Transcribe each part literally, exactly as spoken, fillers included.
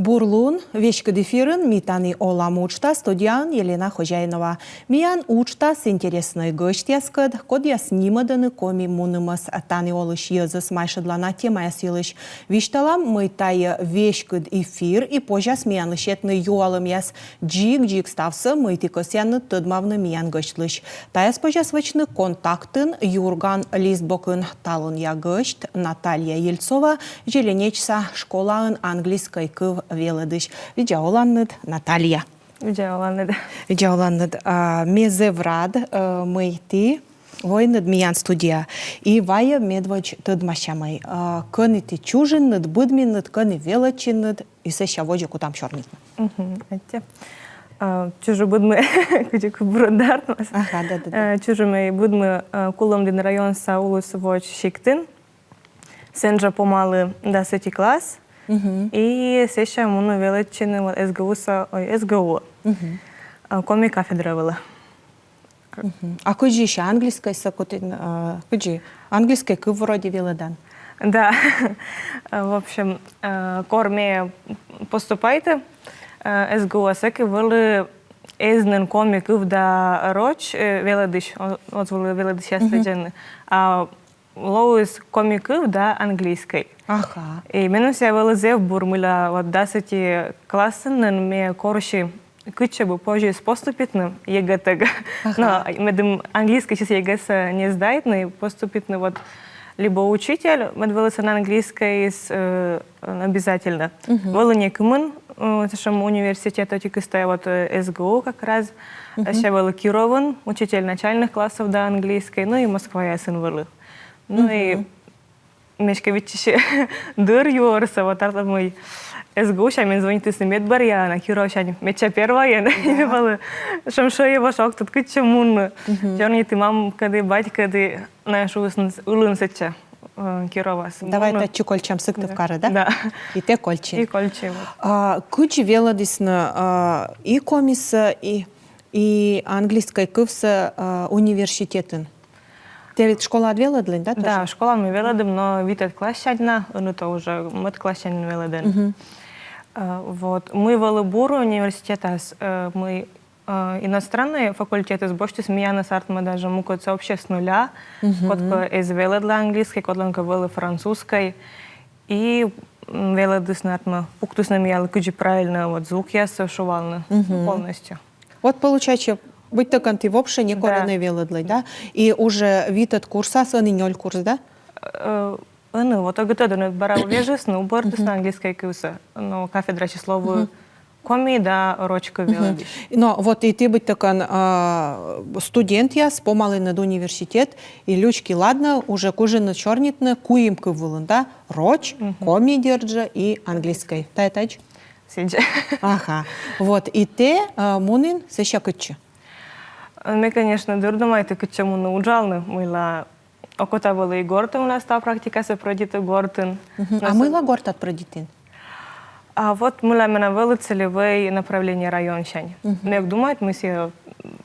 Бур лун, веськыд эфирын «Ми тані олам» уджтас, студияын Елена Хозяинова. Миян уджтас интереснӧй гӧсьтъяскӧд, кодъяс нимӧдӧны коми мунымӧс. Тані олысь йӧзӧс майшӧдлана темаяс йылысь. Висьталам, мый тайӧ веськыд эфир и позяс миянлы сетны юалӧмъяс. Дзик-дзик ставсӧ, мый ті кӧсъянныд тӧдмавны миян гӧсьтлысь. Тайӧс позяс вӧчны Контактын, «Юрган» листбокын. Талунъя гӧсьт Наталья Ельцова, Зеленечса школаын английскӧй кыв велӧдысь. Видза оланныд, Наталья. Видза оланныд. Видза оланныд. А, ме зэв рад, э, мый ті воинныд миян студияӧ. И вайӧ медводз тӧдмасямӧй, а, кӧні ті чужинныд, быдминныд, кӧні велӧдчинныд, и сэсся водзӧ кутам сёрнитны. Мгм, аттьӧ. А, чужи-быдми, кыдзи кыв бура артмас. Ага, да, да, да. Э, чужи ме и быдми, э, Кулӧмдін районса Улыс Водз сиктын. Сэн жӧ помалі дас ӧти класс. Мгм. И сэсся муні велӧдчыны вот СГУ-са, ой, СГУ. Мгм. А, коми кафедра вылӧ. Мгм. А кыдзи сэсся английскӧйсӧ кутін, а, кыдзи? Английскӧй кыв вроде велӧдан. Да. В общем, э, кор ме поступайті, э, СГУ-ас, сэки вӧлі эз нин коми кыв да роч, э, велӧдысь, о-, оз вӧлі велӧдысьяс лэдзӧны. А лоис коми кыв да английскӧй. Ага. И меным сійӧ вӧлі зэв бур, мыйла вот дас ӧти классын нин ме корси, кытчӧ бы позис поступитны ЕГЭ-тӧг. Ага. Но медым английскӧйсьыс ЕГЭ-сӧ не сдайтны, поступитны вот либӧ учитель, мед вӧлі сэн английскӧйыс, э, обязательно. Мгм. Вӧлі некымын, э, сэтшӧм университет, ӧти кӧ, тайӧ вот, э, СГУ как раз, мгм, сэсся вӧлі Кировын учитель начальных классов да английскӧй, ну и Москваясын вӧлі. Ну и мгм. Ме эськӧ виччыси дыр юӧрсӧ, вот артмӧ, мый СГУ-сянь мен звонитісны медбӧръяӧ на, Кировсянь медся первойӧн. Да. И вӧлі сэтшӧм шӧйӧвошӧктыд, кытчӧ мунны. Мгм. Сёрниті мамкӧді, батькӧді, найӧ шуисны, ылын сэтчӧ, э, Кировас. Давай мунны татчӧ кольччам Сыктывкарӧ, да? Да. И тэ кольччин. И кольччи, вот. А, кыдзи велӧдісны, а, и комисӧ, и, и английскӧй кывсӧ, а, университетын? Тэ ведь школаын велӧдлін, да, тоже? Да, школаын ми велӧдім, но витӧд классянь на, ӧні то уже мӧд классянь велӧдӧны. Мгм. Э, вот. Мый вӧлі бур университетас, э, мый, э, иностраннӧй факультетыс босьтіс миянӧс, артмӧ, даже мукӧдсӧ вообще с нуля. Мгм. Кодкӧ эз велӧдлы английскӧй, кодлӧнкӧ вӧлі французскӧй. И, м, велӧдісны, артмӧ, пуктісны миянлы, кыдзи правильно вот звукъяссӧ шувалны, мгм, полностью. Вот получается, быттьӧкӧ ті вообще некор, да, ӧні велӧдлӧй, да? И уже витӧд курсас, ӧні нёль курс, да? Э, ӧні вот ӧгытӧд нин бара вежисны, убӧртісны английскӧй кывсӧ, но кафедрасьыс лои коми да роч кыв велӧдысь. Но вот и ті быттьӧкӧ, а, студентъяс, помалінныд университет, и лючки, ладно, уже кужинныд сёрнитны куим кыв вылын, да? Роч, коми дерт жӧ и английскӧй. Тайӧ тадз? Сідз. Ага. Вот, и тэ, а, мунін сэсся кытчӧ? Ме, конечно, дыр думайті, кытчӧ мунны уджалны, мыйла окота вӧлі и гортын, у нас став практикасӧ прӧйдиті гортын. Мгм. А мыйла гортад прӧйдитін? А вот мыйла менам вӧлі целевӧй направление районсянь. Мгм. Ме ог думайт, мый сійӧ,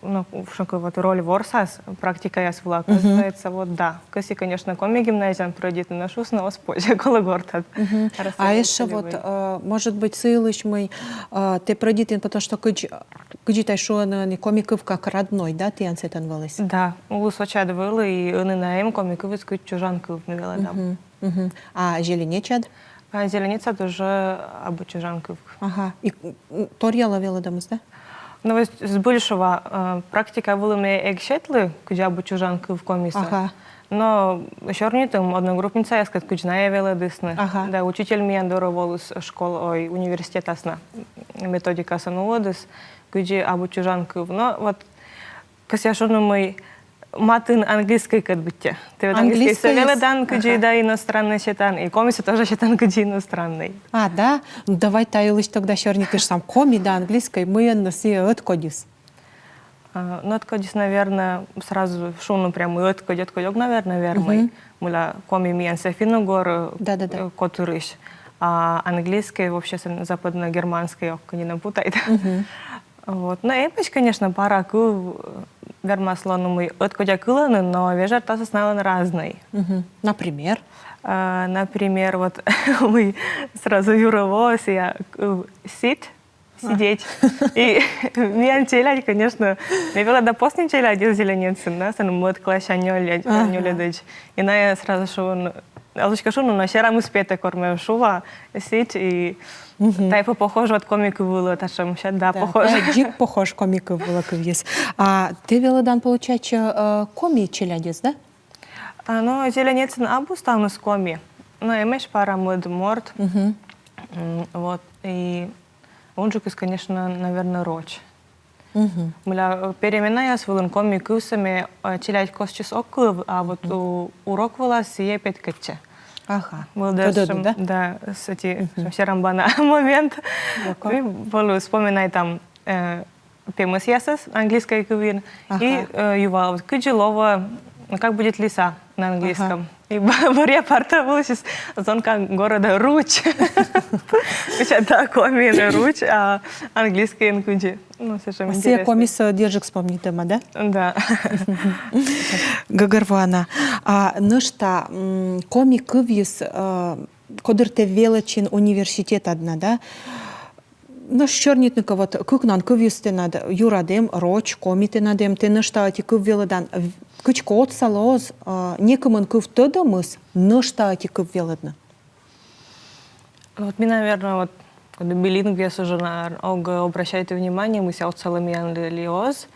ну, шуам кӧ, вот роль ворсас практикаяс вылӧ, оказывается, вот да. Кӧсйи, конечно, коми гимназияын прӧйдитны, но шуисны, оз позь, колӧ гортад. Мгм. А ещӧ вот, э, может быть, сы йылысь, мый, э, тэ прӧйдитін, потому что кыдз-, кыдзи тай шуӧны, коми кыв как родной, да, тіян сэтӧн вӧліс? Да, Улыс Водзад вӧлі, и ӧні на эм коми кывйыс кыдз чужан кыв, ми велӧдам. Мгм. Мгм. А Зеленечад? А Зеленечад уже абу чужан кыв. Ага. И, м, торъялӧ велӧдӧмыс, да? Ну, вот збыль шуа, э, практика вылын ме эг сетлы, кыдз абу чужан кыв комисӧ. Ага. Но сёрнитім одногруппницаяскӧд, кыдз найӧ велӧдісны. Ага. Да, учитель миян дорӧ воліс школ-, ой, университетас на, методикасӧ нуӧдіс, кыдзи абу чужан кыв. Но вот кӧсъя шуны, мый матын английскӧйкӧд быттьӧ. Тэ ведь английскӧйсӧ велӧдан кыдзи, ага, да, иностраннӧй сетан, и комисӧ тоже сетан кыдзи иностраннӧй. А, да? Ну, давай та йылысь тогда сёрнитыштам. Коми да английскӧй, мыйӧн нӧ сійӧ ӧткодьыс? А, ну, ӧткодьыс, наверно, сразу шуны прямо ӧткодь, ӧткодь ог, наверно, вермӧй. Мгм. Мыйла коми миян сійӧ финн-угор, э, да, да, да, э, котырысь. А английскӧй вообще сэн западногерманскӧй, ог кӧ нинӧм путайт. Мгм. Вот. Но эмӧсь, конечно, пара кыв, э, вермас лоны, мый ӧткодя кылӧны, но вежӧртасыс налӧн разнӧй. Мгм. Например? А, например, вот мый сразу юрӧ воис, я э, sit, сидеть. И миян челядь, конечно, ме велӧда посни челядьӧс Зеленецын, да, сэн мӧд класса нёль-, нёльӧдӧдз. И найӧ сразу шуӧны, а лучка шуны, но серамыс петӧ, кор ме шуа sit, и тайӧ пӧ похож вот коми кыв вылӧ, татшӧм, да, похож. Тайӧ дзик похож коми кыв вылӧ кывйыс. А тэ велӧдан, получается, э, коми челядьӧс, да? А, но Зеленецын абу ставныс коми. Но эмӧсь пара мӧд морт. Мгм. М, Вот. И унджыкыс, конечно, наверное, роч. Мгм. Мыля, э, переменаяс вылын коми кывсӧ ме, э, челядь костысь ог кыв, а вот у- урок вылас сійӧ петкӧдчӧ. Ага. Был даже Тӧдӧ, сэтшӧм, да? Да, сэті, сэтшӧм серамбана момент. Ага. И вӧлі вспоминайтам э, пемӧсъясӧс английскӧй кывйын. Ага. И э, юала, вот, кыдзи лоӧ, ну, как будет лиса на английском. И б- бӧръя парта вылысь звонка города Руч. Кыдзи да, комиын Руч, а английскӧйын кыдзи. Ну, сэтшӧм Сійӧ интереснӧ. Комиыс, э, дерт жӧ вспомнитӧма, да? Да. Гӧгӧрвоана. А нӧшта, м, коми кывйыс, э, кодыр тэ велӧдчин университетад на, да? Нӧшта сёрнитны кӧ, вот кыкнан кывйыс тэнад юрад эм, роч, коми тэнад эм, тэ нӧшта ӧти кыв велӧдан, в- кыдзкӧ отсалӧ оз, э, некымын кыв тӧдӧмыс, нӧшта ӧти кыв велӧдны. Ну, вот ми, наверное, вот коді билингвъяс уже, наверное, ог обращайтӧй внимание, мися отсалӧ миянлы ли оз.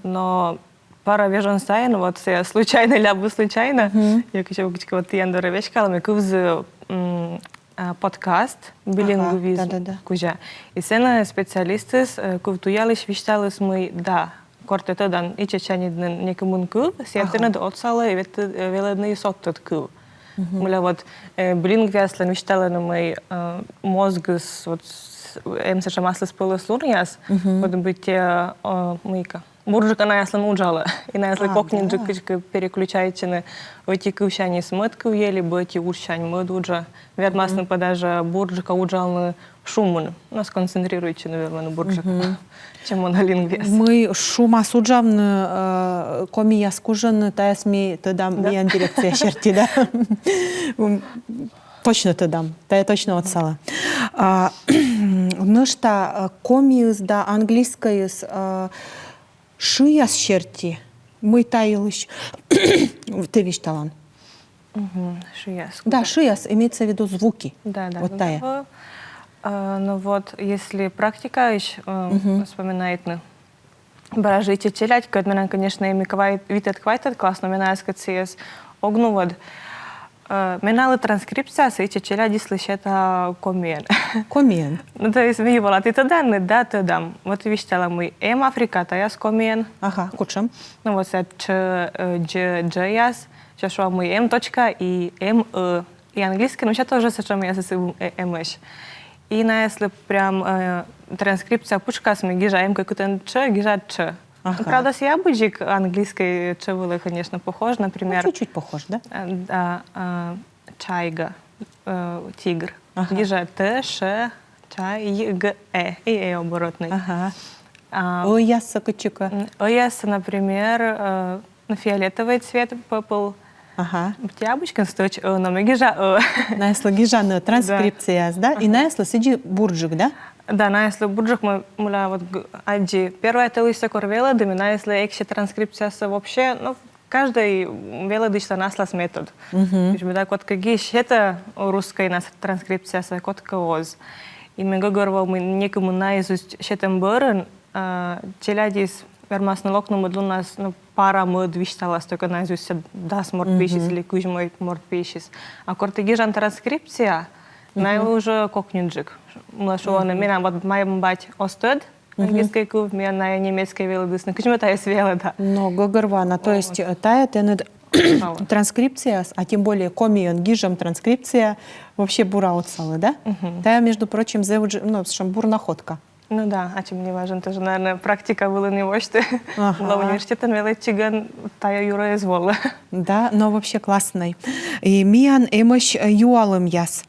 Но пара вежон сайын, вот сійӧ случайно либӧ случайно, я кыдзкӧ, кыдзкӧ вот тіян дорӧ веськала, ме кывзі м, а, подкаст билингвизм Да-да-да. Кузя. И сэні специалистыс, э, кывтуялысь висьталіс, мый да, кор тэ тӧдан ичӧтсяньыд нин некымын кыв, сійӧ тэныд отсалӧ и вет-, э, велӧдны и содтӧд кыв. Мыля вот э, билингвъяслӧн висьталӧны, мый э, мозгыс вот с- эм сэтшӧм аслыспӧлӧслунъяс, вот быттьӧ э, мыйкӧ бурджыка наяслӧн уджалӧ. И наяслы кокньыдджык кыдзкӧ переключайтчыны ӧти кывсяньыс мӧд кывйӧ, либӧ ӧти уджсянь мӧд уджӧ. Вермасны пӧ даже бурджыка уджалны шумын. Но сконцентрируйтчыны вермӧны бурджыка, чем монолингвъяс. Мый шумас уджавны э, комияс кужӧн, тайӧс ми тӧдам миян дирекция серти, да. М, Точно тӧдам, тайӧ точно отсалӧ. А, нӧшта э, комиыс да английскӧйыс э, шыяс серти, мый та йылысь тэ висьталан. Мгм, шыяс. Да, шыяс, имеется в виду звуки. Да, да. Вот тайӧ. А, ну вот, если практикаысь э, вспоминайтны, бара жӧ ичӧт челядь, кӧть менам, конечно, эм и квайт-, витӧд-квайтӧд класс, но ме наяскӧд сійӧс ог нуӧд. Э, Ме налы транскрипциясӧ ичӧт челядьыслы сета комиӧн. Комиӧн. Ну, то есть, ме юала, тэ тӧдан нин? Да, тӧдам. Вот висьтала, мый эм африкатаяс комиӧн. Ага, кутшӧм? Ну вот сэтшӧм э, дж, джяс. Сэтшӧм, мый эм точка и эм ӧ. И английскӧйын, ну, сэтшӧм тоже сэтшӧмъясыс э, эмӧсь. И наяслы прям э, транскрипция пытшкас, мый гижа эм кӧ кытӧн тш, гижа тш. Ага. Правда, сійӧ абу дзик английскӧй тш вылӧ, конечно, похож, Ну, например, чуть-чуть похож, да? э, да, э, чайга, э, тигр. Ага. Гижа т, ш, чай, й, г, э. И э оборотный. Ага. А, Ӧяссӧ кыдзкӧ? м, Ӧяссӧ, например, э, ну, фиолетовый цвет, purple. Ага. Быттьӧ абу дзик кӧн стӧч ӧ, но ме гижа ӧ. Наяслы гижӧны транскрипцияяс, да? И наяслы сідзи бурджык, да? Да, наяслы бурджык, ме, мыля, вот г- аддзи первой тӧлысьсӧ, кор велӧдім, и наяслы эксьӧ транскрипциясӧ вообще, ну, каждӧй велӧдысьлӧн аслас метод. Мгм. Кыдз бы да, кодкӧ гижӧ сетӧ русскӧйнас транскрипциясӧ, кодкӧ оз. И ме гӧгӧрвоа, мый некымын наизусть сетӧм бӧрын э, челядьыс вермасны локны мӧд лунас, ну, пара-мӧд висьталас, только наизусть дас морт пиысьыс или кызь морт пиысьыс. А кор тэ гижан транскрипция, налы уже кокньыдджык. Мыля, шуӧны, менам вот мам-бать оз тӧд английскӧй кыв, миян ная немецкӧй велӧдісны. Кыдз ме тайӧс велӧда? Но гӧгӧрвоана, то есть э, тайӧ тэныд транскрипцияяс, а тем более комиӧн гижӧм транскрипция вообще бура отсалӧ, да? Тайӧ, между прочим, зэв ыджыд, ну, сэтшӧм бур находка. Ну да, ачым не важен тоже, наверное, практика вылын и восьті. Ага. Мыля, университетын велӧдчигӧн тайӧ юрӧ эз волы. Да, но вообще классный. И миян эмӧсь э, юалӧмъяс.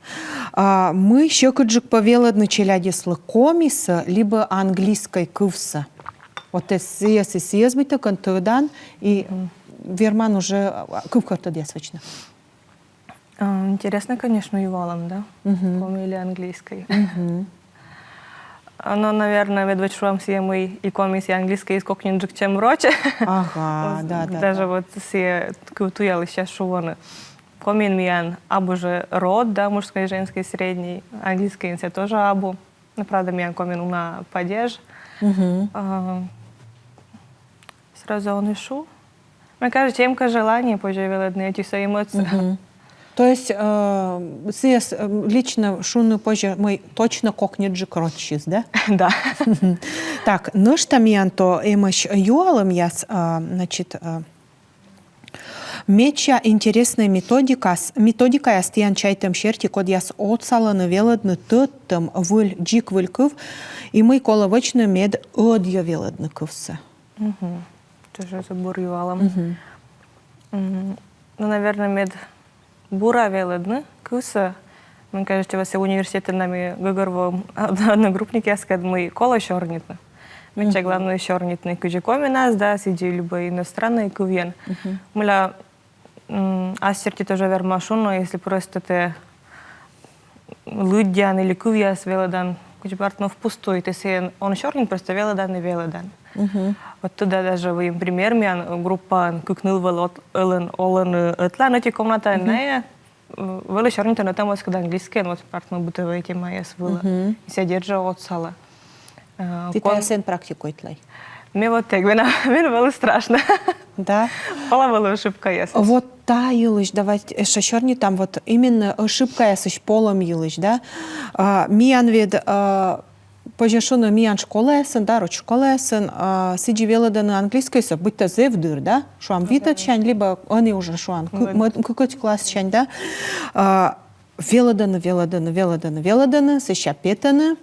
А, мый сьӧкыдджык пӧ велӧдны челядьыслы, комисӧ либӧ английскӧй кывсӧ? Вот сійӧс и сійӧс быттьӧкӧ тӧдан, и верман уже, а, кывкӧртӧдъяс вӧчны. А, интересно, конечно, юалӧм, да? Коми или английскӧй. А, но, наверное, медводз шуам сійӧ, мый и комиыс, и английскӧйыс кокньыджык, чем роч. Ага, да, да. Даже вот сійӧ кыв туялысь час шуӧны. Комиын миян абу жӧ род, да, мужской, женской, средний. Английскӧйын сійӧ тоже абу. Ну, правда, миян комиын уна падеж. А, сразу он и шу. Мне кажется, эм кӧ желание, позьӧ велӧдны ӧтисӧ и мӧдсӧ. То есть, э, сійӧс, э, лично шуны позьӧ, мый точно кокньыджык рочыс, да? Да. Так, нӧшта миян то эмӧсь юалӧмъяс, а, значит, а, медся интереснӧй методикаяс, методикаяс тіян чайтӧм серти, кодъяс отсалӧны велӧдны тӧдтӧм выль, дзик выль кыв, и мый колӧ вӧчны, мед ӧдйӧ велӧдны кывсӧ. Тоже зэв бур юалӧм. М, ну, наверное, мед бура велӧдны кывсӧ. Мне кажется, вот сійӧ университетын на ми гӧгӧрвоим одногруппникъяскӧд, мый колӧ сёрнитны. Медся главнӧй сёрнитны кыдзи коминас да сідзи любӧй иностраннӧй кывйӧн. Мыля, м, ас серти тоже верма шуны, если просто тэ лыддян или кывъяс велӧдан кыдз бартнӧ впустую, тэ сійӧн он сёрнит, просто велӧдан и велӧдан. Вот тыда даже выйым пример: миян группаын кык ныл вӧлі, олӧны ӧтлаын ӧти комнатаын, найӧ, э, вӧлі сёрнитӧны ӧта-мӧскӧд английскӧйӧн, вот бартнӧ бытӧвӧй темаяс вылӧ. И сійӧ дерт жӧ отсалӧ. Э, ті тайӧс эн практикуйтлӧй? Ме вот эг, мен, мен вӧлі страшно. Да? Пала вӧлі ошибкаяс. Вот та йылысь давайте ещӧ сёрнитам, вот именно ошибкаясысь полӧм йылысь, да? А, миян ведь, а, позьӧ шуны, миян школаясын, да, роч школаясын, а, сідзи велӧдӧны английскӧйсӧ быттьӧ зэв дыр, да? Шуам, витӧдсянь, либӧ ӧні уже шуам, кы-, мӧд-, кыкӧд классянь, да? А, велӧдӧны, велӧдӧны, велӧдӧны, велӧдӧны, сэсся петӧны.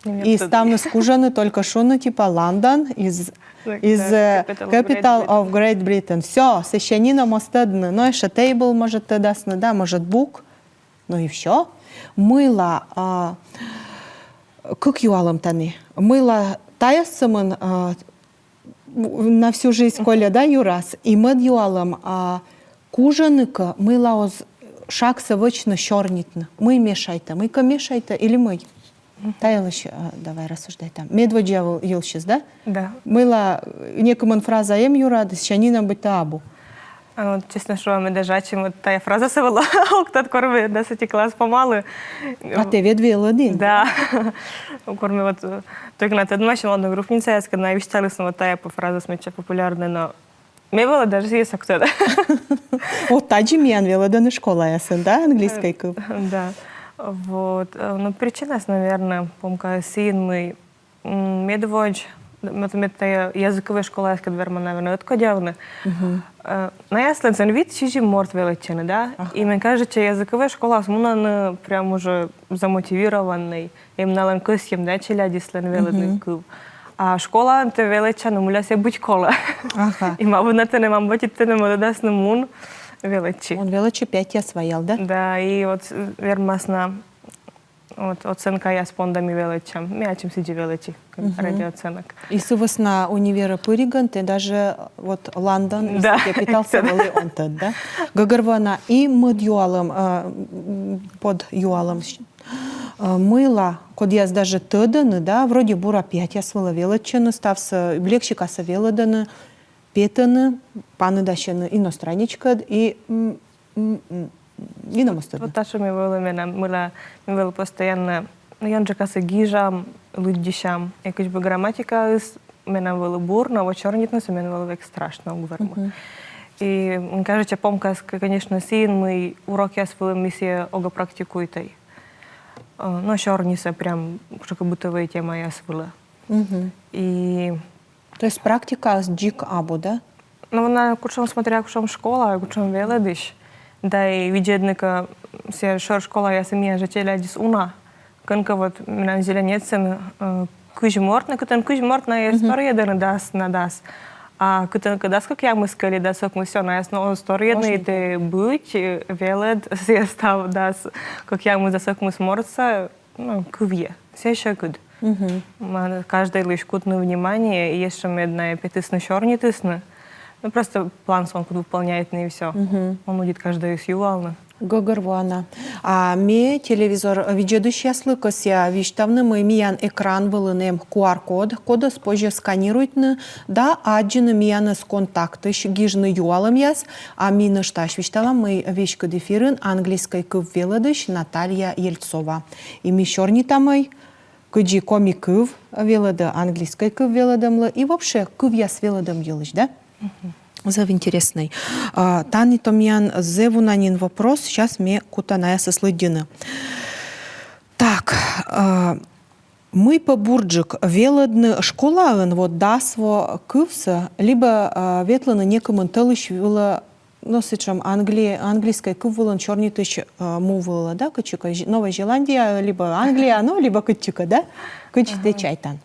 И ставныс кужӧны только шуны, типа, London is, is, э, capital of Great Britain. Всё, сэсся нинӧм оз тӧдны. Но ещӧ table, может, тӧдасны, да, может, book. Ну и всё. Мыйла, а, кык юалӧм тані. Мыйла тайӧ сӧмын, а, на всю жизнь кольӧ, да, юрас. И мӧд юалӧм, а, кужӧны кӧ, мыйла оз шагсӧ вӧчны сёрнитны? Мый мешайтӧ, мыйкӧ мешайтӧ или мый? Та йылысь, а, давай рассуждайтам. Медводдза йылысь, да? Да. Мыйла, э, некымын фраза эм юрад, сэсся нинӧм быттьӧ абу. А вот, честно шуа, ме даже ачым вот тайӧ фразасӧ вӧлі ог тӧд, кор ме дасӧти класс помалі. А тэ ведь велӧдін. Да. Кор ме вот, э, только на тӧдмасим одногруппницаяскӧд, найӧ висьталісны, вот тайӧ фразаыс медся популярнӧй, но ме вӧлі даже сійӧс ог тӧд. Вот тадзи миян велӧдӧны школаясын, да, английскӧй кыв? Да. Вот. Э, ну, причинаыс, наверное, помка сійӧн, мый М, медводз, мед, мед тайӧ языковӧй школаяскӧд верма, наверное, ӧткодявны. Э, наяслӧн сэн вит-сизим морт велӧдчӧны, да? И мен кажется, языковӧй школаас мунӧны прям уже замотивированнӧй. Эм налӧн кӧсйӧм, да, челядьыслӧн велӧдны кыв. А школаын тэ велӧдчан, ну, мыйла сійӧ быть колӧ. Ага. И ма вунӧ тэнӧ, ма ӧтик тэнӧ мӧдӧдасны: мун, велӧдчы. Мун, велӧдчы, пятьяс ваял, да? Да, и вот, э, вермас на Вот, оценкаяс понда ми велӧдчам. Ме ачым сідзи велӧдчи, ради оценок. И сы вӧсна универӧ пыригӧн тэ даже вот London is the capital, сійӧс вӧлі он тӧд, да? Гӧгӧрвоана. И мӧд юалӧм, а, м, под юалӧм. А, мыйла, кодъяс даже тӧдӧны, да, вроде бура пятьяс вылӧ велӧдчӧны, ставсӧ, лексикасӧ велӧдӧны, петӧны, паныдасьӧны иностранецкӧд и, м, м, м, нинӧм оз тӧдны. Вот татшӧм и вӧлі менам, мыйла ме вӧлі постоянно, ну, ёнджыкасӧ гижам, лыддьысям. И кыдз бы грамматикаыс менам вӧлі бур, но вот сёрнитнысӧ мен вӧлі век страшно, ог вермы. И, м, кажется, помкаыс, к-, конечно, сійӧн, мый урокъяс вылын ми сійӧ огӧ практикуйтӧй. Э, но сёрнисӧ прям кутшӧмкӧ бытӧвӧй темаяс вылӧ. И То есть практикаыс дзик абу, да? Ну, вона кутшӧм, смотря кутшӧм школа, кутшӧм велӧдысь. Да и видзӧдны кӧ, сійӧ шӧр школаясын миян жӧ челядьыс уна. Кӧнкӧ вот менам Зеленецын, э, кызь морт, но кытӧн кызь морт, найӧ торйӧдӧны дас на дас. А кытӧнкӧ дас кӧкъямыс кӧ ли, дас ӧкмыс, всё, найӧс оз торйӧдны, и тэ быть, э, велӧд сійӧ став дас кӧкъямыс, дас ӧкмыс мортсӧ, ну, кывйӧ. Сійӧ сьӧкыд. Мгм. Ман каждӧйлысь кутны внимание, и ещӧ мед найӧ петісны, сёрнитісны. Ну, просто план сэн кут выполняйтны, и всё. Мгм. Он удит каждӧйыс юалны. Гӧгӧрвоана. А ме телевизор видзӧдысьяслы кӧсъя висьтавны, мый миян экран вылын эм Q R-код, кодӧс позьӧ сканируйтны да аддзыны миянӧс Контактысь, гижны юалӧмъяс, а ми нӧшта висьталам, мый веськыд эфирын английскӧй кыв велӧдысь Наталья Ельцова. И ми сёрнитамӧй, кыдзи коми кыв велӧдӧ английскӧй кыв велӧдӧмлы и вообще кывъяс велӧдӧм йылысь, да? Мгм. Зэв интереснӧй. А, тані то миян зэв уна нин вопрос, щас ме кута наясӧс лыддьыны. Так, а, мый пӧ бурджык, велӧдны школаын вот дас во кывсӧ, либӧ, а, ветлыны некымын тӧлысь вылӧ, ну, сэтшӧм англи-, английскӧй кыв вылын сёрнитысь, а, му вылӧ, да, кытчӧкӧ, З-, Новая Зеландия, либӧ Англия, ну, либӧ кытчӧкӧ, да? Кыдз тэ чайтан?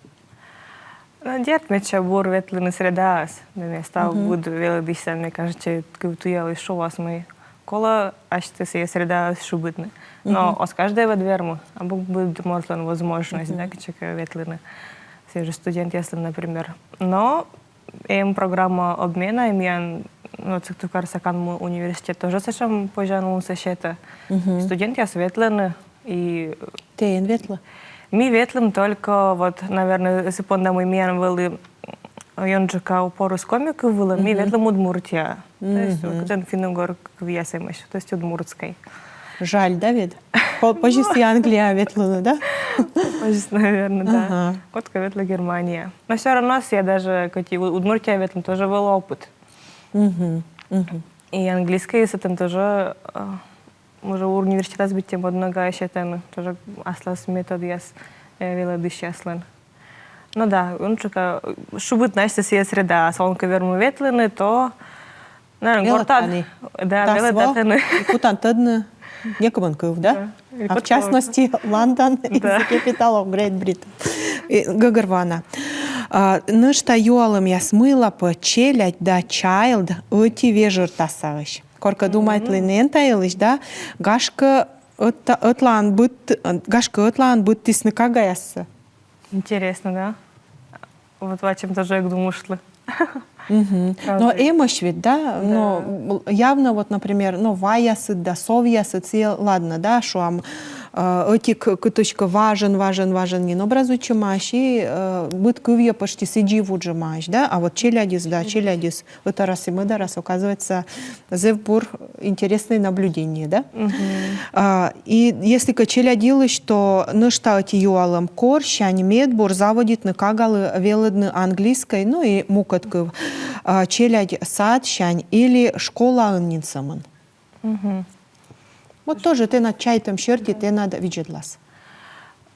Ну, дерт, медся бур ветлыны средаас. Да, ме став быд велӧдысьсӧ, ме кажитчӧ, кыв туялысь шуас, мый колӧ асьтӧ сійӧ средаас шыбитны. Но оз каждӧй ӧд вермы, абу быд мортлӧн возможность, да, кытчӧкӧ ветлыны. Сійӧ жӧ студентъяслӧн, например. Но эм программа обмена, и миян, ну, Сыктывкарса канму университет тоже сэтшӧм позянлунсӧ сетӧ. Студентъяс ветлӧны, и... Тэ эн ветлы? Ми ветлім только, вот, наверное, сы понда, мый миян вӧлі ёнджыка упорыс коми кыв вылын, ми ветлім Удмуртияӧ. То есть, вот, кытӧн финн-угор кывъяс эмӧсь, то есть удмуртскӧй. Жаль, да, ведь? По-, позис и Англияӧ ветлыны, да? Позис, наверное, да. Ага. Кодкӧ ветлӧ Германияӧ. Но всё равно сійӧ даже, кӧть и У-, Удмуртияӧ ветлім, тоже вӧлі опыт. Мгм, мгм. И английскӧйыс сэтӧн тоже, э, уже университетас быттьӧ мӧд ногӧн сетӧны, тоже аслас методъяс, э, велӧдысьяслӧн. Ну да, ёнджыка, э, шыбитны асьтӧ сійӧ средаас, он кӧ вермы ветлыны, то, наверное, гортад. Велӧдтан. Да, велӧдтан. И кутан тӧдны некымын кыв, да? Да. А в частности, London is the capital of Great Britain. И гӧгӧрвоана. А, нӧшта юалӧмъяс, мыйла пӧ челядь да child ӧти вежӧртасаӧсь. Коркӧ думайтлі нин та йылысь, да? Гашкӧ, ӧт-, ӧтлаын быд-, гашкӧ, ӧтлаын быдтісны кагаяссӧ. Интересно, да? Вот вачӧм тоже эг думыштлы. Мгм. Но эмӧсь ведь, да? Но явно вот, например, ну, ваясыд да совъясыд, сійӧ ладно, да, шуам, э, ӧтик кытыськӧ важӧн, важӧн, важӧн нин образуйтчӧмаӧсь, и, э, быд кывйӧ почти сідзи вуджӧмаӧсь, да? А вот челядьыс, да, челядьыс ӧтарас и мӧдарас, оказывается, зэв бур интереснӧй наблюдение, да? Мгм. А, и если кӧ челядь йылысь, то нӧшта ӧти юалӧм: корсянь медбур заводитны кагалы велӧдны английскӧй, ну и мукӧд кыв, а, челядь садсянь или школаын нин сӧмын? Мгм. Вот тоже тэнад чайтӧм серти, тэнад видзӧдлас.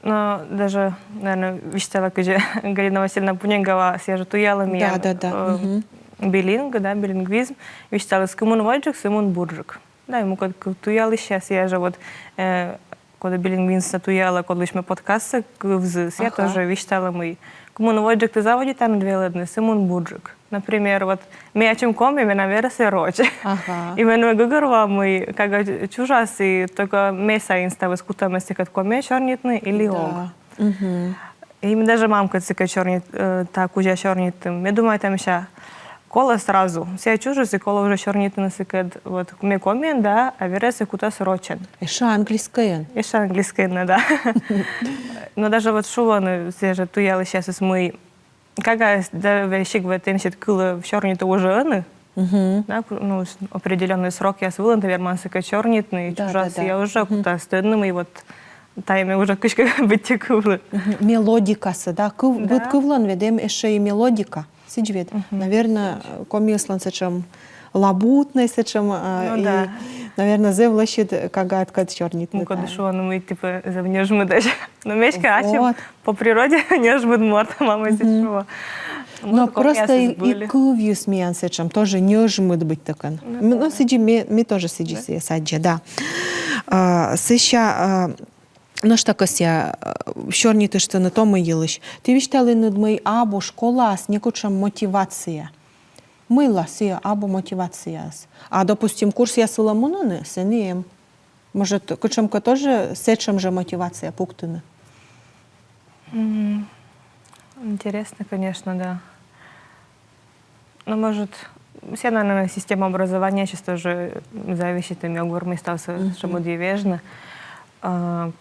Но даже, наверное, висьтала, кыдзи Галина Васильевна Пунегова, сійӧ жӧ туялӧ миян, да, да, да, э, билинг, да, билингвизм. Висьталіс: кымын водзджык, сымын бурджык. Да, и мукӧд кыв туялысьяс, сійӧ жӧ вот, э, коді билингвизмсӧ туялӧ, кодлысь ме подкастсӧ кывзі, сійӧ тоже висьталӧ, мый кымын водзджык тэ заводитан велӧдны, сымын бурджык. Например, вот, ме ачым коми, менам верӧсӧй роч. Ага. И ме нин гӧгӧрвоа, мый кага чужас, и только ме сайын ставыс: кутам-ӧ сыкӧд комиӧн сёрнитны или ог. Мгм. И ме даже мамкӧд сыкӧд сёрнит-, э, та кузя сёрнитім. Ме думайта, мися, колӧ сразу. Сійӧ чужис, и колӧ уже сёрнитны сыкӧд. Вот, ме комиӧн, да, а верӧсӧй кутас рочӧн. Ещӧ английскӧйӧн. Ещӧ английскӧйӧн, да. Но даже вот шуӧны сійӧ жӧ туялысьясыс, мый кагаыс да весиг вот эн сет кылӧ сёрнитны уже ӧні. Мгм. Да, ку-, ну, с-, определённӧй срокъяс вылын тэ верман сыкӧд сёрнитны, и чужас сійӧ уже кутас тӧдны, мый вот тайӧ ме уже кыськӧ быттьӧ кывлі. Мгм. Мелодикасӧ, да, кыв-, быд кывлӧн ведь эм ещӧ и мелодика. Сідз ведь, наверное, комияслӧн сэтшӧм лабутнӧй сэтшӧм, а, и, наверное, зэв лӧсьыд кагаыдкӧд сёрнитны. Мукӧд шуӧны, мый, типа, зэв нёжмӧдӧсь. Но ме эськӧ ачым по природе нёжмыд морт, мамӧй сідз шуӧ. Но просто и, и кывйыс миян сэтшӧм тоже нёжмыд быттьӧкӧ. Ну, сідзи ме, ме тоже сідзи сійӧс аддза, да. А, сэсся, а, нӧшта кӧсъя, а, сёрнитыштны томӧй йылысь. Ті висьталінныд, мый абу школаас некутшӧм мотивация. Мыйла сійӧ абу мотивацияыс? А, допустим, курсъяс вылӧ мунӧны, сэні эм. Может, кутшӧмкӧ тоже сэтшӧм жӧ мотивация пуктыны? М, Интересно, конечно, да. Ну, может, сійӧ, наверное, система образования сейчас тоже зависит, и ми ог вермӧй ставсӧ шомӧдйӧ вежны. А,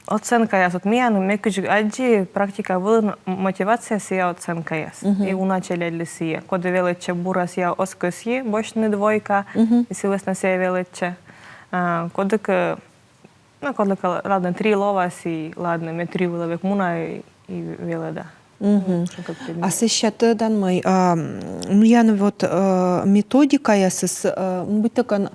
оценкаяс, вот миян, ме кыдз аддзи, практика вылын мотивация сійӧ оценкаяс. И уна челядьлы сійӧ. Коді велӧдчӧ бура, сійӧ оз кӧсйы босьтны двойка, и сы вӧсна сійӧ велӧдчӧ. А, коді кӧ, ну, кодлыкӧ, ладно, три лоас, и ладно, ме три вылӧ век муна и, и велӧда. Мгм. А сэсся тӧдан мый, а, м, миян вот, э, методикаясыс, э, м, быттьӧкӧ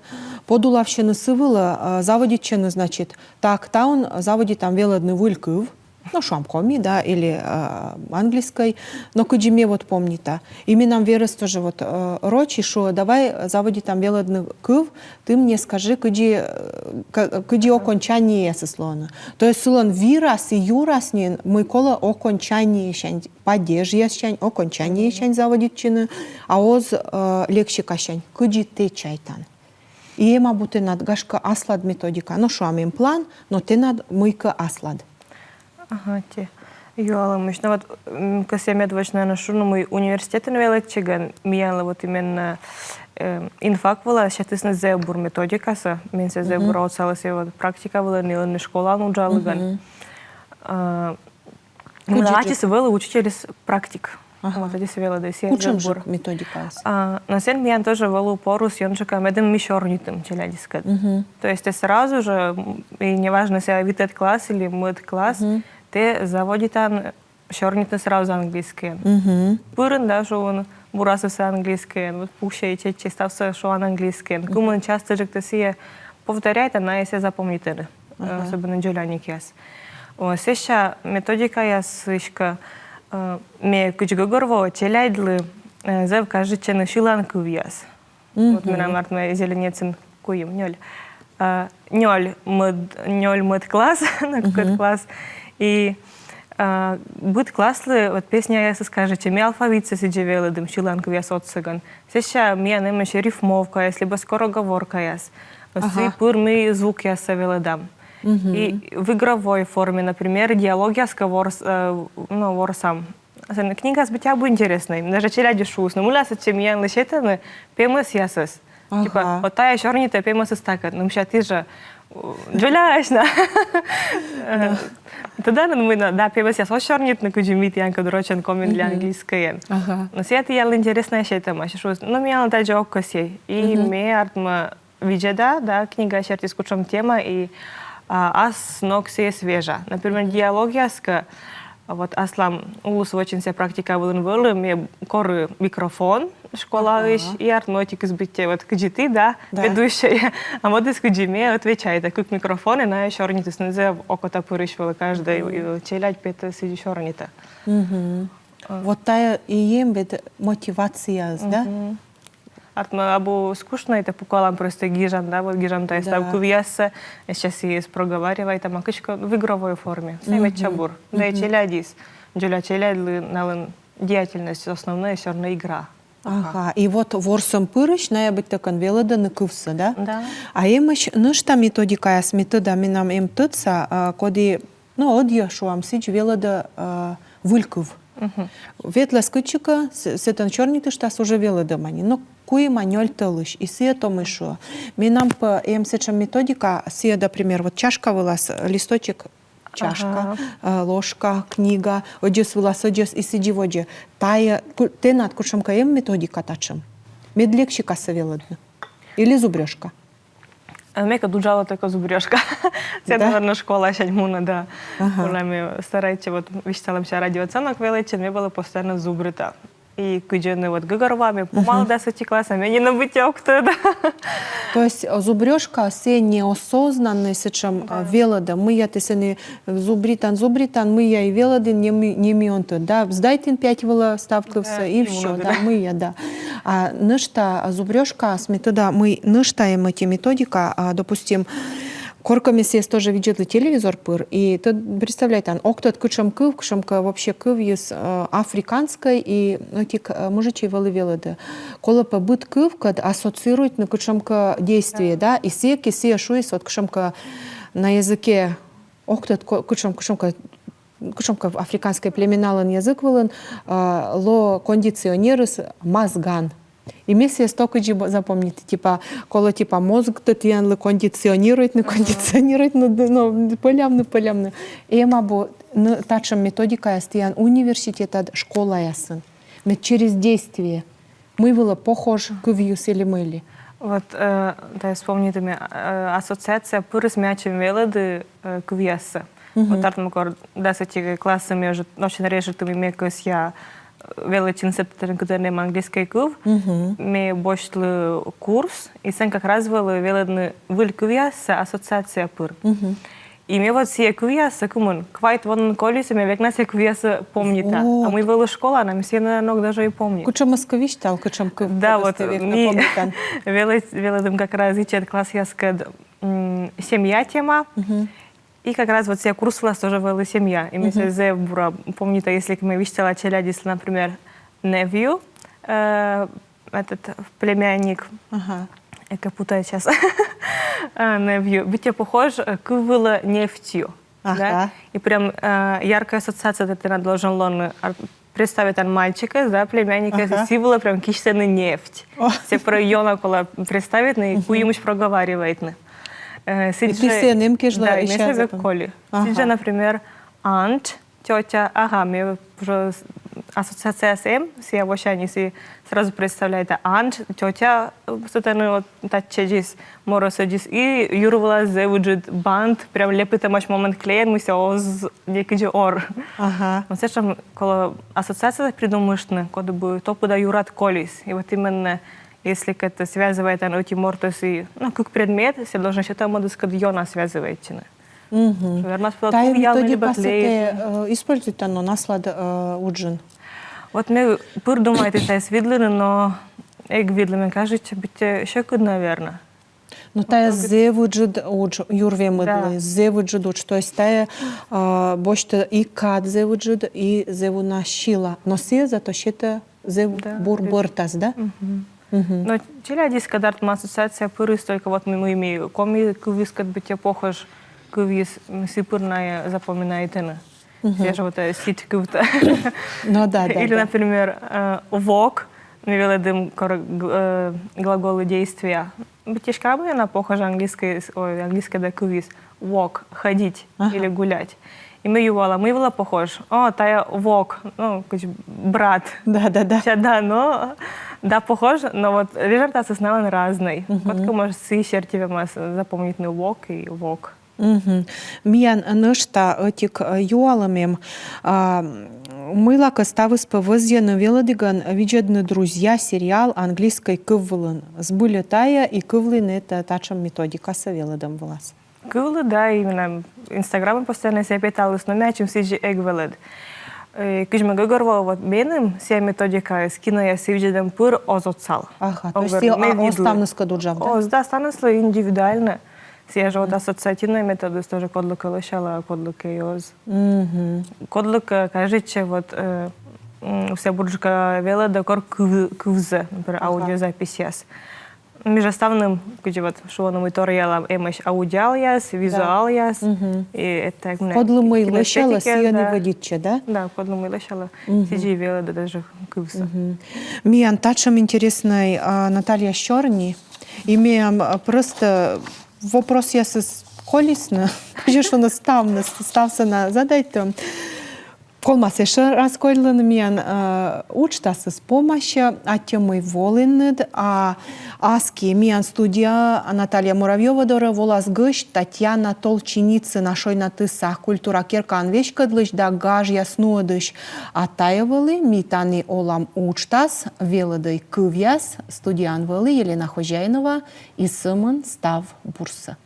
подулавсьӧны сы вылӧ, э, заводитчӧны, значит, так, таун заводитам велӧдны выль кыв, ну, шуам, коми, да, или, э, английскӧй, но кыдзи ме вот помнита. И менам верӧс тоже вот, э, роч и шуӧ: давай заводитам велӧдны кыв, ты мне скажи, кыдзи, э, ка-, кыдзи окончаниеясыс лоӧны. То есть сылӧн вирас и юрас нин мый колӧ окончаниесянь, падежъяссянь, окончаниесянь заводитчыны, а оз, э, лексикасянь. Кыдзи тэ чайтан? И эм абу тэнад, гашкӧ, аслад методика. Ну, шуам, эм план, но тэнад мыйкӧ аслад. Ага, тэ юалӧмысь. Ну вот, м, кӧсъя медводз, наверное, шуны, мый университетын велӧдчигӧн миянлы вот именно, эм, инфак вылас сетісны зэв бур методикасӧ, мен сійӧс зэв бура отсалӧ, сійӧ вот практика вылын и ӧні школаын уджалігӧн. А, миян ачыс вӧлі учительыс практик. Ага. Вот, ачыс велӧдіс, сійӧ зэв бур. Кутшӧмджык методикаыс? А, но сэн миян тоже вӧлі порус ёнджыка, медым ми сёрнитім челядьыскӧд. То есть тэ сразу же, м, и неважно, сійӧ витӧд класс или мӧд класс, тэ заводитан сёрнитны сразу английскӧйӧн. Пырин да шуан бурасӧ английскӧйӧн, вот пуксьӧй, чеччӧй, ставсӧ шуан английскӧйӧн. Кымын частӧджык тэ сійӧ повторяйтан, найӧ сійӧ запомнитӧны. Ага. Особенно дзоляникъяс. О, сэсся методикаясысь кӧ, э, ме кыдз гӧгӧрвоа, челядьлы, э, зэв кажитчӧны сьылан кывъяс. Вот менам, артмӧ, Зеленецын куим, нёль. А, нёль мӧд, нёль мӧд класс, но кыкӧд класс. И, а, быд класслы вот песняясыс кажитчӧ, ми алфавитсӧ сідзи велӧдім сьылан кывъяс отсӧгӧн. Сэсся миян эмӧсь рифмовкаяс либӧ скороговоркаяс. Ага. Сы пыр ми звукъяссӧ велӧдам. И в игровой форме, например, диалогъяс кӧ ворс-, э, ну, ворсам. Сэн книгаас быттьӧ абу интереснӧй. Даже челядьыс шуисны: мыйла сэтчӧ миянлы сетӧны пемӧсъясӧс. Ага. Типа, вот тайӧ сёрнитӧ пемӧсыс такӧд. Ну, мися, тэ жӧ, у, дзоляӧсь на. Тӧдан, мый на, да, пемӧсъяс оз сёрнитны кыдзи ми тіянкӧд рочӧн, комиӧн ли английскӧйӧн. Ага. Но сійӧ тіянлы интереснӧй сетӧмаӧсь. Шуис, ну, миянлы тадзи ог кӧсйӧй. И ме, артмӧ, видзӧда, да, книга сертиыс кутшӧм тема, и, а, ас ног сійӧс вежа. Например, диалогъяс кӧ, вот аслам улыс вӧчин сійӧ практика вылын вӧлі, ме кори микрофон школаысь, и, артмӧ, ӧтикыс быттьӧ вот кыдзи тэ, да, ведущӧй, а мӧдыс кыдзи ме, отвечайта кык микрофон, и найӧ сёрнитісны, зэв окота пырысь вӧлі, каждӧй, э, челядь петіс и сёрнитӧ. Вот тайӧ и эм ведь мотивацияыс, да? Артмӧ, абу скучнӧ, и тэ пукалан, просто гижан, да, вот гижан тайӧ став кывъяссӧ, сейчас и проговаривайтам, а кыдзкӧ в игровой форме. Сійӧ медся бур. Да и челядьыс. Дзоля челядьлы налӧн деятельность основная всё равно игра. Ага, и вот ворсӧм пырысь найӧ быттьӧкӧ велӧдӧны кывсӧ, да? Да. А эмӧсь нӧшта методикаяс, ме тӧда, менам эм тӧдса, а, коді, ну, ӧдйӧ, шуам, сідз велӧдӧ, а, выль кыв. Ветлас кытчӧкӧ, с-, сэтӧн сёрнитыштас, уже велӧдӧма нин. Но куим-нёль тӧлысь, и сійӧ томӧй шуӧ. Менам пӧ эм сэтшӧм методика, сійӧ, например, вот чашка вылас, э, листочек, чашка, э, ложка, книга, ӧдзӧс вылас ӧдзӧс, и сідзи водзӧ. Тайӧ, ку-, тэнад кутшӧмкӧ эм методика татшӧм? Мед лексикасӧ велӧдны. Или зубрёжка? А ме кӧ уджала, только зубрёжка. Сійӧ, наверно, школасянь мунӧ, да. Ага. Мунӧ, ме старайтчи, вот, висьталам, ся радиооценок велӧдчи, ме вӧлі постоянно зубрита. И кыдз нӧ вот гӧгӧрвоа, ме помала дас ӧти класс, а ме нинӧм быттьӧ ог тӧд. То есть, э, зубрёжка, сійӧ неосознаннӧй сэтшӧм, э, велӧдӧм. Мыйӧ тэ сэні зубритан, зубритан, мыйӧ и велӧдін, не ми-, не миӧн тӧд, да, сдайтін пять вылӧ став кывсӧ, и всё, да, мыйӧ, да. А нӧшта, а, зубрёжкаыс, ме тӧда, мый нӧшта эм ӧти методика, а, допустим, коркӧ ме сійӧс тоже видзӧдлі телевизор пыр, и тэ представляйтан, ог тӧд, кутшӧм кыв, кутшӧмкӧ вообще кывйыс, э, африканскӧй, и ӧтик, э, мужичӧй вӧлі велӧдӧ. Колӧ пӧ быд кывкӧд ассоциируйтны кутшӧмкӧ действие, да, и сэки сійӧ шуис, вот кутшӧмкӧ на языке, ог тӧд, ко-, кутшӧм, кутшӧмкӧ кучемка африканскӧй племеналӧн язык вылын, а, лоӧ кондиционерыс мазган. И ме сійӧс токыдзи б-, запомнита, типа, колӧ, типа, мозгтӧ тіянлы кондиционируйтны, кондиционируйтны, но, но, пӧлявны, пӧлявны. Эм абу, но, татшӧм методикаяс тіян университетад, школаясын. Но через действие. Мый вылӧ похож кывйыс или мый ли? Вот, э, да, вспомнитӧ ме, э, ассоциация пырыс ме ачым велӧді, э, кывъяссӧ. Вот артмӧ, кор дас ӧти классӧ ме уже очень решитӧма, ме кӧсъя, э, велӧдчыны сэтӧн, кытӧн эм английскӧй кыв. Ме босьтлі курс, и сэн как раз вӧлі велӧдны выль кывъяссӧ ассоциация пыр. И ме вот сійӧ кывъяссӧ кымын квайт во нин колис, и ме век на сійӧ кывъяссӧ помнита. А мый вӧлі школаын, а ме сійӧс ног даже и помнита. Кучӧмӧс кӧ висьтал, кучӧм кыв. Да, вот ми велӧ-, велӧдім как раз ичӧт классъяскӧд, м, семья тема. И как раз вот сійӧ курс вылас тоже вӧлі семья. И ме сійӧс зэв бура помнита, если кӧ ме висьтала челядьыслы, например, nephew, э, этот, племянник. Ага. Эко путаю сейчас. А, nephew. Быттьӧ похож, э, кыв вылӧ нефтью. Ага. Да? И прям, э, яркая ассоциация, ты, ты должен лоны, ар-, представитан мальчикӧс, да, племянникӧс, и сійӧ вылӧ прям кисьтӧны нефть. О. Сійӧс прям ёна колӧ представитны, и куимысь проговаривайтны. Э, и сідзи, сійӧ эм кежлӧ, да, и ме сійӧс век запомни-, коли. Ага. Сідзи, например, aunt, тётя, ага, ме уже с-, ассоциацияыс эм, сійӧ восяньыс, и сразу представляйта, aunt, тётя, э, сэтӧн вот татчӧдзыс, морӧсӧдзыс, и юр вылас зэв ыджыд бант, прям лепитӧмаӧсь момент клеен, мися, оз некыдзи ор. Ага. Вот сэтшӧм колӧ ассоциация придумыштны, коді бы топыда юрад колис. И вот именно, если кӧ тэ связывайтан ӧти мортӧс и, ну, кык предмет, сійӧ должен сетӧ мӧдыскӧд ёна связывайтчыны. Мгм. Вермас пӧ. Тайӧ кывъяс методикасӧ тэ, э, используйтан нин аслад, э, уджын? Вот ме пыр думайті тайӧс видлыны, но эг видлы, мен кажитчӧ, быттьӧ сьӧкыд, наверно. Но тайӧ зэв ыджыд удж, юрвемыдлы, да, зэв ыджыд удж. То есть тайӧ, э, босьтӧ и кад зэв ыджыд, и зэв уна сила. Но сійӧ зато сетӧ зэв бур бӧртас, да? Мгм. Мгм. Но челядьыскӧд артмӧ ассоциация пырыс, только вот ми, ми, ми коми кывйыскӧд быттьӧ похож кывйыс, ми сы пыр найӧ запоминайтӧны. Мгм. Сійӧ жӧ вот, э, сідз кывтӧ. Ну да, да. Или, да, например, э, walk, ми велӧдім кор-, г-, э, глаголы действия. Быттьӧ кӧ абу ёна похож английскӧй, ой, английскӧй да кывйыс. Walk, ходить, ага, или гулять. И ме юала, мый вылӧ похож. О, тайӧ walk, ну, кыдз брат. Да, да, да. Хотя да, но, да, похож, но вот вежӧртасыс налӧн разнӧй. Мгм. Кодкӧ может сы серти вермас запомнитны walk и walk. Мгм. Миян нӧшта ӧтик, э, юалӧм эм. А, мыйлакӧ ставыс пӧ вӧзйӧны велӧдігӧн видзӧдны «Друзья» сериал английскӧй кыв вылын. Збыль-ӧ тайӧ и кывлін-ӧ тэ татшӧм методикасӧ велӧдӧм вылас? Кывлі, да, именно Инстаграмын постоянно сійӧ петаліс, но ме ачым сідзи эг велӧд. Э, кыдз ме гӧгӧрвоа, вот меным сійӧ методикаыс кинояс видзӧдӧм пыр оз отсал. Ага, то есть сійӧ, а, оз ставныскӧд уджав, да? Оз, да, ставныслы индивидуально. Сійӧ жӧ вот ассоциативнӧй методыс тоже кодлыкӧ лӧсялӧ, а кодлыкӧ и оз. Мгм. Кодлыкӧ кажитчӧ, вот, э, м, сійӧ бурджыка велӧдӧ кор кыв-, кывзӧ, например, аудиозаписьяс. Ми жӧ ставным, кыдзи вот шуӧны, ми торъялам, эмӧсь аудиалъяс, визуалъяс, и это, кодлы мый лӧсялӧ, сійӧн и вӧдитчӧ, да? Да, кодлы мый лӧсялӧ, сідзи велӧдӧ даже кывсӧ. Мгм. Миян татшӧм интереснӧй, а, Наталья сёрни, и миян, а, просто вопросъясыс колисны, кыдз шуны, ставныс, ставсӧ на задайтӧм. Колмас эшӧ раз колльыны миян, э, уджтасыс помасьӧ, аттьӧ, мый волінныд, а аски миян студияӧ Наталья Муравьёва дорӧ волас гӧсьт Татьяна Толченицына, Шойнатыса культура керкаӧн веськӧдлысь да гажъяс нуӧдысь. А тайӧ вӧлі «Ми тані олам» уджтас, велӧдӧй кывъяс, студияын вӧлі Елена Хозяинова, и сӧмын став бурсӧ.